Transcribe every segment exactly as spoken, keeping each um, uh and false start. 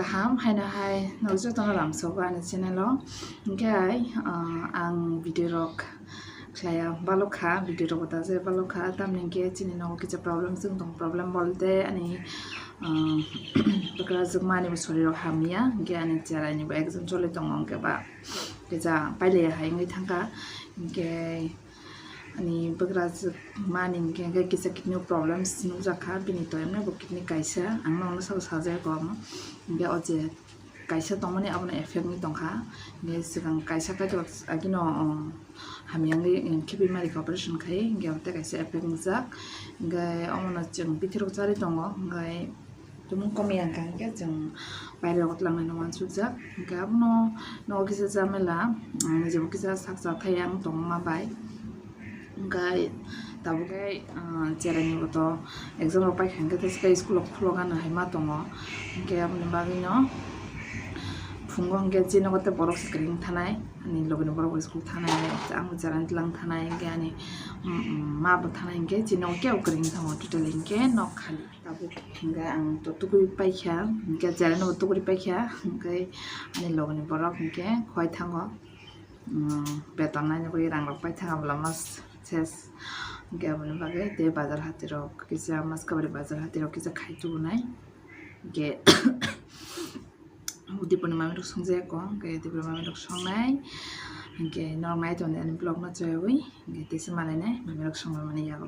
Kaham haino hai nokjagwi tongo lamsogo ani channel o. Hinkhe hai, ah, ang video rok khlaiya balokha, video rok da je balokha, tamni hinkhe chini nogo kisa problem chwng tong, problem bolte ani, ah, bwkrajwk mani bo sorirok hamya, hinkhe ani cherai ni bo exam choli tongo, hinkhe ba kisa pailaiya hai wngwi thangkha, hinkhe ani bwkrajwk mani hinkhe, hinkhe kisa kidney problems nukjakha, bini to emne bo kidney kaisa, ang nokno sabo sajak omo, hinkhe o je kaisa tongmani abono effect wngwi tongkha, hinkhe swkang kaisa kaitor agino, um, hamya wngwi, um, khibwi mari kha operation khai, hinkhe abo tei kaisa effect wngjak, hinkhe omono chwng bithi rok charwi tongo, hinkhe tumung kom yang kha, hinkhe chwng baire rogo twlangnai no uansukjak, hinkhe abono nogo kisa jamela, um, nijebo kisa sak cha thai ang tongma bai. Hinkhe tabuk khe, ah, cherai ni bo to exam rok paikha, hinkhe teisa khe school o khulok gana hai ma tongo, hinkhe aboni bagwi no phungo hinkhe chini nogo tei borok se kwrwng thanai, ani logi ni borok bo school thanai, ang bo cherai ni twlang thanai, hinkhe ani, mm, mm, ma bo thanai, hinkhe chini nogo kebo kwrwng thango totally, hinkhe nok khali. Tabuk hinkhe ang to tukui paikha, hinkhe cherai no bo tukui paikha, hinkhe ani logi ni borok hinkhe khowai thango. Umm, beton naina bagwi rang rok paithaka bwlamo ses. Hinkhe aboni bagwi tei bazar hati rok kisa maskabari bazar hati rok kisa khai tubunai. Hinkhe Dipuni mami rok songjak kong, hinkhe Dipuni mami rok songnai. Hinkhe norok nai tongdi ani vlog no chaywi, hinkhe tesa malainai mami rok songmani yago.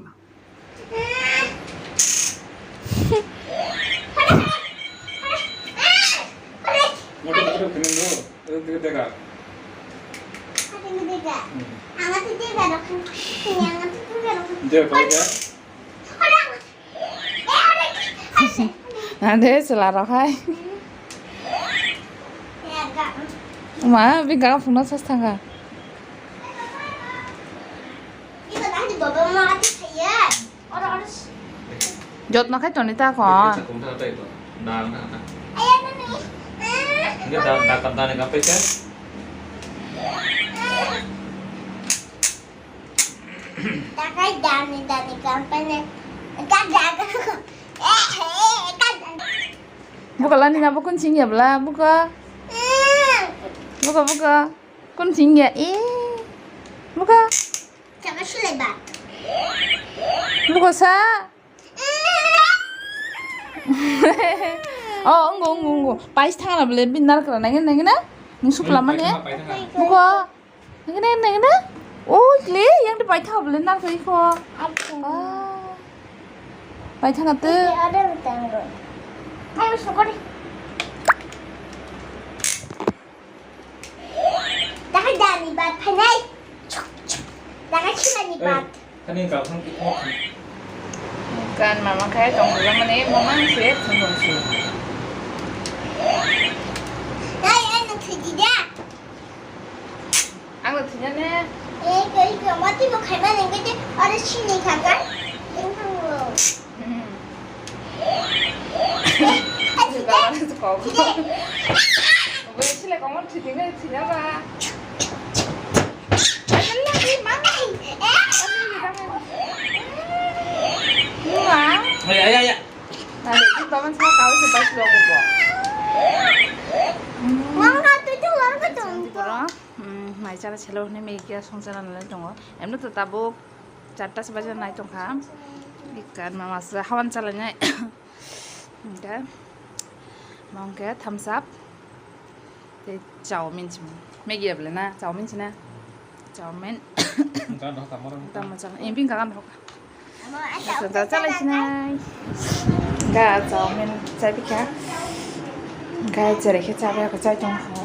Ade chwla rok hai. Ma, bini gaga phunukna sas thangkha. Jotno khai toni ta ko. Buka lani na bukun sing ya bla buka. Buka buka. Kun sing ya eh. Buka. Buka sa. Oh, ungu ungu ungu. Pais thangna bele bin nar kra nangin nangin na. Nung supla mane. Buka. Nangina, nangina. Oi, kle, yang de paitha bole nar kai ko. Ah. Paitha na te. Ada utang ro. Ayo sokori. Dakai dani bat phanai. Dakai chimani bat. Kani ka phang ki mo. Kan mama khai tong mani mo mang se thung thung se. Dai, ano thidi da. Ang no thina ne. Eh, koi ko mati mo khai ma nang ke ore sini kha ka. Eng thang lo. Hmm. Ani da. Ani da. Bo sile ko mo thina ne thina ba. Ani la ki ma. Eh. Ma. Ay ay ay. Tadi itu teman sama kau sebab lo ko. Mama tu tu orang tu. Bro. Hmm, mai chana chelo hwnwi Maggie khe song chana nai tongo. Emno to tabuk charta se baja nai tongkha. Ikkan mama se hawan chalai nai. Hwnkhe, mangkhe thumbs up. Tei chowmin chimo. Maggie ya bole na? Chowmin china? Chowmin. Tamo chang. Ini bing kakan hoka. Santa chalai sinai. Ga chowmin chai pika. Ga chere khe chabe ko chai tong ho.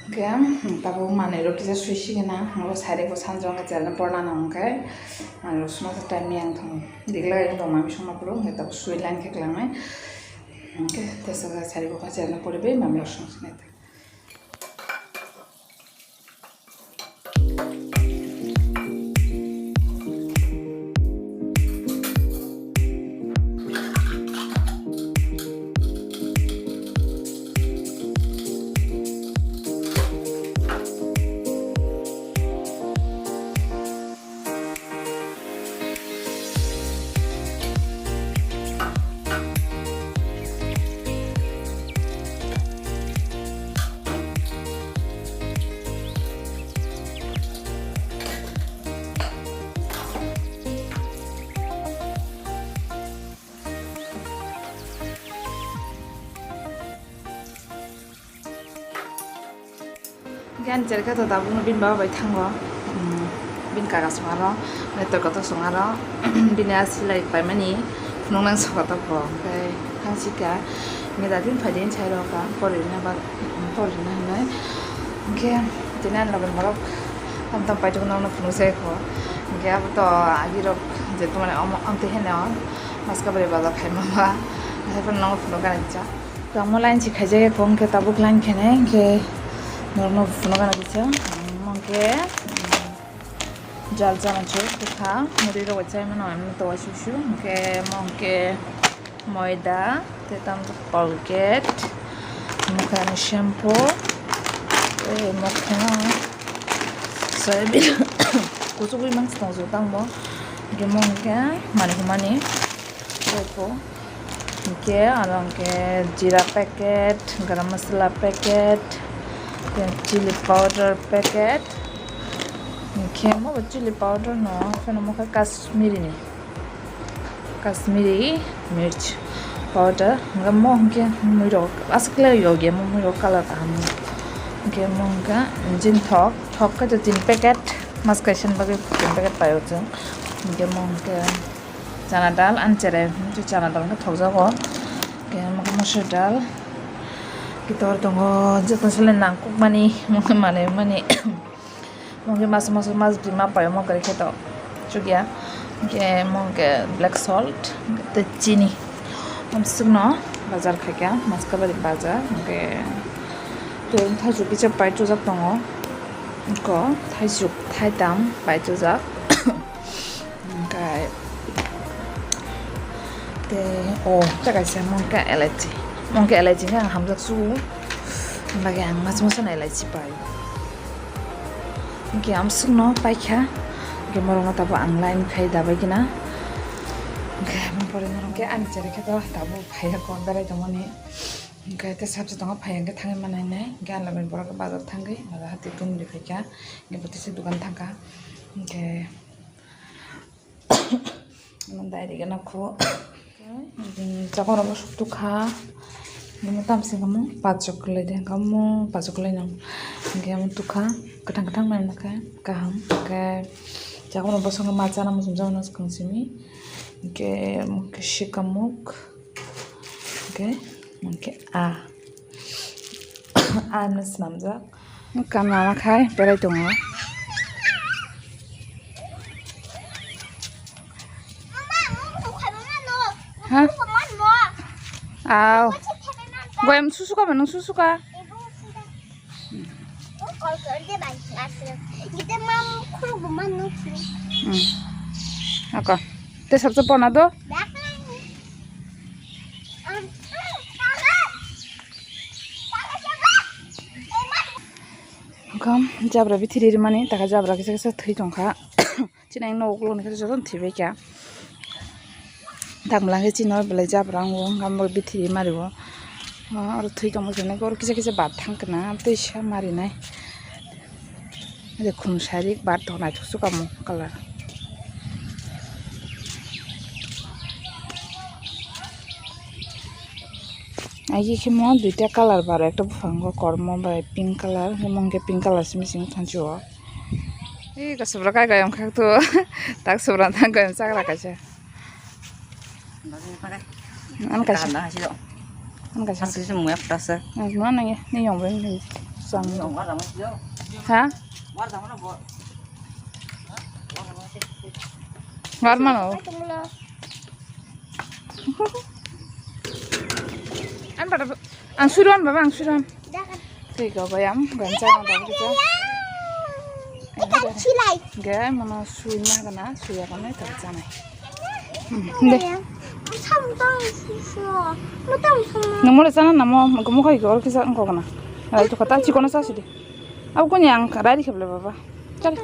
Ga tabo manero kisa sui sigena. Ngo sare ko sanjong ga chere porna nang kai. Manero suma ta time yang thong. Digla yang dong mami suma pro. Ga tabo sui line khe klang nai. Oke, tesa ga sare ko ga chere pore be mami suma sinai. Ani cherkhe to tabukno bini baba bai thango. Hmm, bini kaka songaro, naitor kotor songaro, bini a silai paimani phunuknang sokotok bo. Hwnkhe thangsika, hwnkhe da tin phaidi hinwi sairokha, poririna ba, poririna hinwi. Hwnkhe tini ani loge borok tam tam paitugwi norokno phunukjai kho. Hwnkhe abo to agirok je tomani omo amtwi heno maska bari bazar khaima ba, haiphano norokno phunukgani cha. Tamo line si khaijak ya kho, hwnkhe tabuk line khainai, hwnkhe norokno phunukgana kisa. Hwnkhe jal chanachu kwkha, mwrwi rok bai chai mano, emno to waisuk su. Hwnkhe mo hwnkhe moida, tei tamo Colgate, omo khe ani shampoo, tei omo khe soyabin kuchugwi mangsi tongsu tangbo. Hwnkhe mo hwnkhe manwi hwnmani. Hwnkhe aro hwnkhe jeera packet, garam masala packet, tei chili powder packet. Hwnkhe omo bo chili powder no, hwnkhe omo khe Kashmiri ni, Kashmiri mirch powder. Hwnkhe omo hwnkhe mui rok aswk le yog ya, omo mui rok colour kaham. Hwnkhe omo hwnkhe jean thok, thok khe tin packet, mas kaisa ni bagwi tin packet paio chwng. Hwnkhe omo hwnkhe chana dal, ani cherai chana dal khe thokjago. Hwnkhe omo khe mosur dal, kitor tongo, joto sale nangkukmani, omo khe manwi mani. Omo khe mas mas mas bwtwi ma paio, omo kwrwi khe to chukya. Hwnkhe omo hwnkhe black salt tei chini. Amswkno bazar khaikha, Maskabari bazar. Hwnkhe tei thaichuk kisa pai chujak tongo, eko thaichuk thaitam pai chujak. Hwnkhe tei o tei kaisa mungkha elaichi, mungkha elaichi khe ang hamjak su, bagwi ang masa masa no elaichi pai. Hwnkhe amswkno paikha, hwnkhe morokno tabuk ang line khai dabai gina. Hwnkhe aboni pore norok khe ani cherai khe to tabuk phaiya kho berai tongmani. Hwnkhe tei sabse tongo phaiya hwnkhe thangwi manainai, hwnkhe ani loge borok khe bazar thangwi bazar hati tumri phaikha, hwnkhe bo tei se dogan thangkha. Hwnkhe Omo dairi gana kho. Chakon rok bwswk tukha. Omo tamsok omo pachok kwlai de, omo pachok kwlai nang. Hwnkhe omo tukha, kwthang kwthang nang nokha kaham. Hwnkhe chakon rok bwswk ma chana muchung jak nang swkang simi. Hwnkhe omo khe sikamuk. Hwnkhe, hwnkhe a. A no swnamjak. Kanma ma khai berai tongo. Ha? Aw. Goyam susuka ba nung susuka? Hmm. Ako. Te sabsa pona do? Okham jabra bithiri rimani, taka jabra kisa kisa thwi tongkha. Chini ang nok uklok ni khe jotono thwibaikha. Takmala khe chini belai jabra wngo, wngkha bithiri mario. Oro thwi tongma khe oro kisa kisa bat thang kana, tei sa marinai. Ade khum sari bat tong naithok se kamo colour. Aye khe mo duita colour baro, ekta buphango kormo bai pink colour, himong khe pink colour simi simi thancho. Ee, kasubra kai gayam khak tu. Tak subra thang gayam chakra kaisa. An kaisa. An kaisa. An kaisa mui ekta se. Ang ma nang ni yong bai ni sang. Ha? War mano. An pada ang suruan baba, ang suruan. Tei go goyam, goyam cha ang pada cha. Gai mano sui ma gana, sui ya gana ta cha nai. Nung mole chana namo, gumukha iko or kisa ang kogana. Rai to kata chikona sa sidi. Abo kuni ang rai di kheble baba. Chal.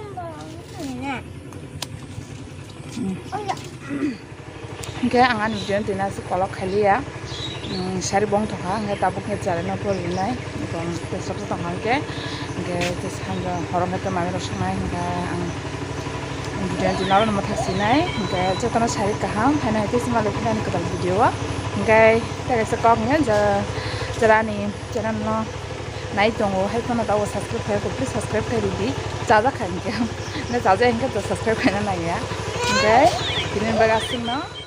Hingke ang ani video tini aswk kolok khailiya. Sari bong thokha hingke tabuk khe chari no pori nai. Tei sabsa tongkha hingke hingke horo hingke manwi rok sangnai hingke ang video tini aro no mwthak sinai hingke jotono sari kaham haino hai tei sima lukhe ani kwtal video o hingke tei kaisa kok hingke jara ni channel no nai tongo, hai phano tabuk subscribe khaiyakho, please subscribe khai ridi. Chajak kha hinkhe. Na chajak hinkhe to subscribe khaina nangya. Hinkhe bini bagwi aswkno